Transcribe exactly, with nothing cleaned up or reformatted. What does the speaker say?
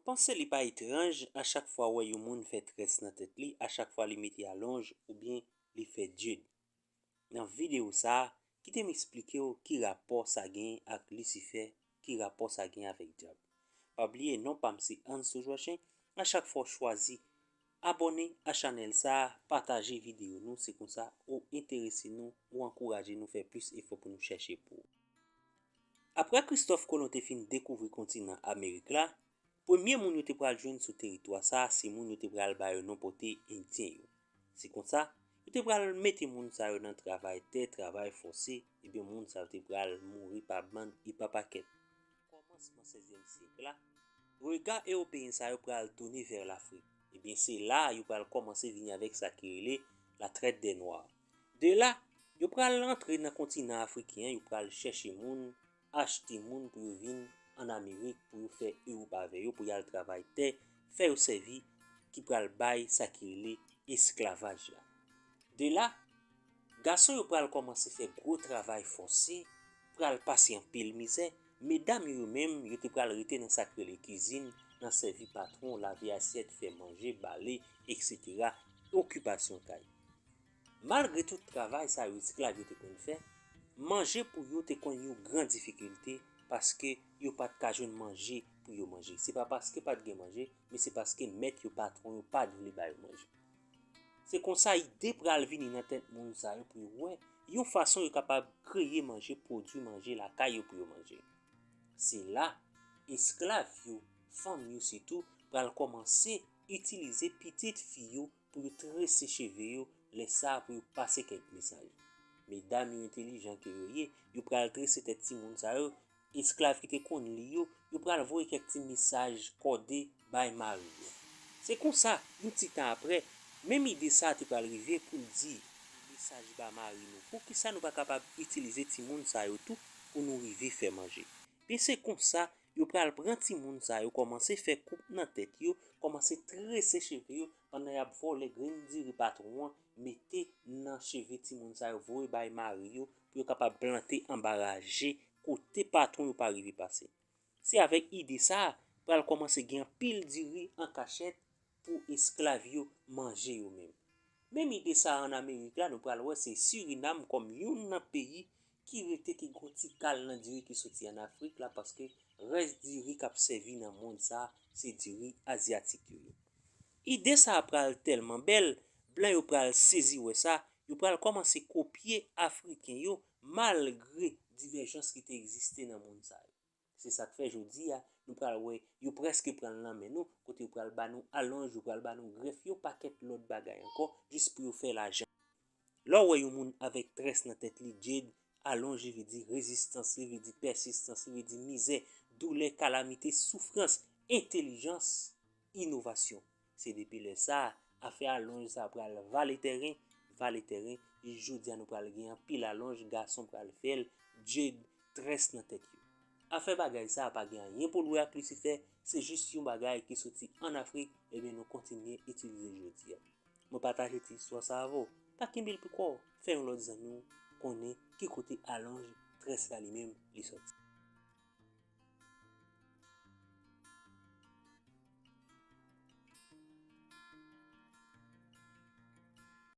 Panse li pa etranj a chak fwa w wè yon moun fè très nan tèt li, a chak fwa li mete alonj oubyen li fè djed. Nan videyo sa a, kite m eksplike w ki rapò sa gen ak Lisifè, ki rapò sa gen avèk dyab. Pa bliye, non pa m se Anso Joachim. A chak fwa w chwazi abòne a chanèl sa a, pataje videyo nou, se konsa ou enterese nou, ou ankouraje nou fè plis efò pou nou chèche pou ou. Apre Kristòf Kolon te fin dekouvri kontinan Amerik la, premye moun yo te pral jwenn sou teritwa sa a, se moun yo te pral ba yo non pote Endyen yo. Se konsa, yo te pral mete moun sa yo nan travay tè, travay fòse, ebyen moun sa yo te pral mouri pa bann e pa pakèt. Kòmansman sèzyèm syèk la, rega ewopeyen sa yo pral tounen vè Lafrik. Ebyen se la a yo pral kòmanse vini avèk sa ki rele la traite des Noirs. De la, yo pral rantre nan kontinan afriken an, yo pral chèche moun, achte moun pou yo vin ann Amerik, pou yo fè Ewòp avè yo, pou y al travay tè, fè yo sèvi, ki pral bay sa ki rele esklavaj la. De la, gason yo pral kòmanse fè gwo travay fòse, pral pase anpil mizè. Medam yo, yo menm, yo te pral rete nan sa k rele kizin, nan sèvi patwon, lave asyèt, fè manje, bale, etsetera, okipasyon kay. Malgre tout travay sa yo esklav yo te konn fè, manje pou yo te konn yon gran difikilte, paske yo pa t ka jwenn manje pou yo manje. Se pa paske pa t gen manje, men se paske mèt yo, patwon yo, pa t vle ba yo manje. Se konsa ide pral vini nan tèt moun sa yo pou yo wè yon fason yo kapab kreye manje, pwodui manje lakay yo pou yo manje. Se la, esklav yo, fanm yo sitou, pral kòmanse itilize pitit fi yo pou yo trese cheve yo, lè sa a pou yo pase kèk mesaj. Medam yo entelijan ke yo ye, yo pral trese tèt timoun sa yo, esklav ki te konn li yo, yo pral voye kèk ti mesaj kòde bay mari yo. Se konsa, yon ti tan apre, menm ide sa a te pral rive pou l di mesaj ba mari nou. Poukisa nou pa kapab itilize timoun sa yo tou pou nou rive fè manje? Ebyen se konsa, yo pral pran timoun sa yo, kòmanse fè koup nan tèt yo, kòmanse trese cheve yo, pandan y ap vòlè grenn diri patwon an, mete nan cheve timoun sa yo, voye bay mari yo, pou yo kapab plante anba raje kote patwon yo pa rive pase. Se avèk ide sa a, pral kòmanse gen anpil diri an kachèt pou esklav yo manje yo menm. Menm ide sa a ann Amerik la, nou pral wè se Sirinam kòm youn nan peyi ki rete, ki gon ti kal nan diri ki soti ann Afrik la, paske rès diri k ap sèvi nan mond sa a, se diri azyatik yo ye. Ide sa a pral tèlman bèl, blan yo pral sezi wè sa, yo pral kòmanse kopye Afriken yo, malgre divèjans ki te egziste nan mond sa yo. Se sa k fè jodi a, nou pral wè yo prèske pran l nan men nou, kote yo pral ba nou alonj, yo pral ba nou grèf, yon pakèt lòt bagay ankò, jis pou yo fè lajan. Lè w wè yon moun avèk très nan tèt li, djed, alonj, li vle di rezistans, li vle di pèsistans, li vle di mizè, doulè, kalamite, soufrans, entèlijans, inovasyon. Se depi lè sa a, afè alonj sa a pral vale tèren, vale tèren, jis jodi a nou pral gen anpil alonj, gason pral fè l, djed, très nan tèt yo. Afè bagay sa a pa gen anyen pou l wè ak Lisifè, se jis yon bagay ki soti ann Afrik, ebyen nou kontinye itilize jodi a. Mwen pataje ti istwa sa avè w. Pa kenbe l pou kò w. Fè yon lòt zanmi w konnen ki kote alonj, très la li menm, li sòti.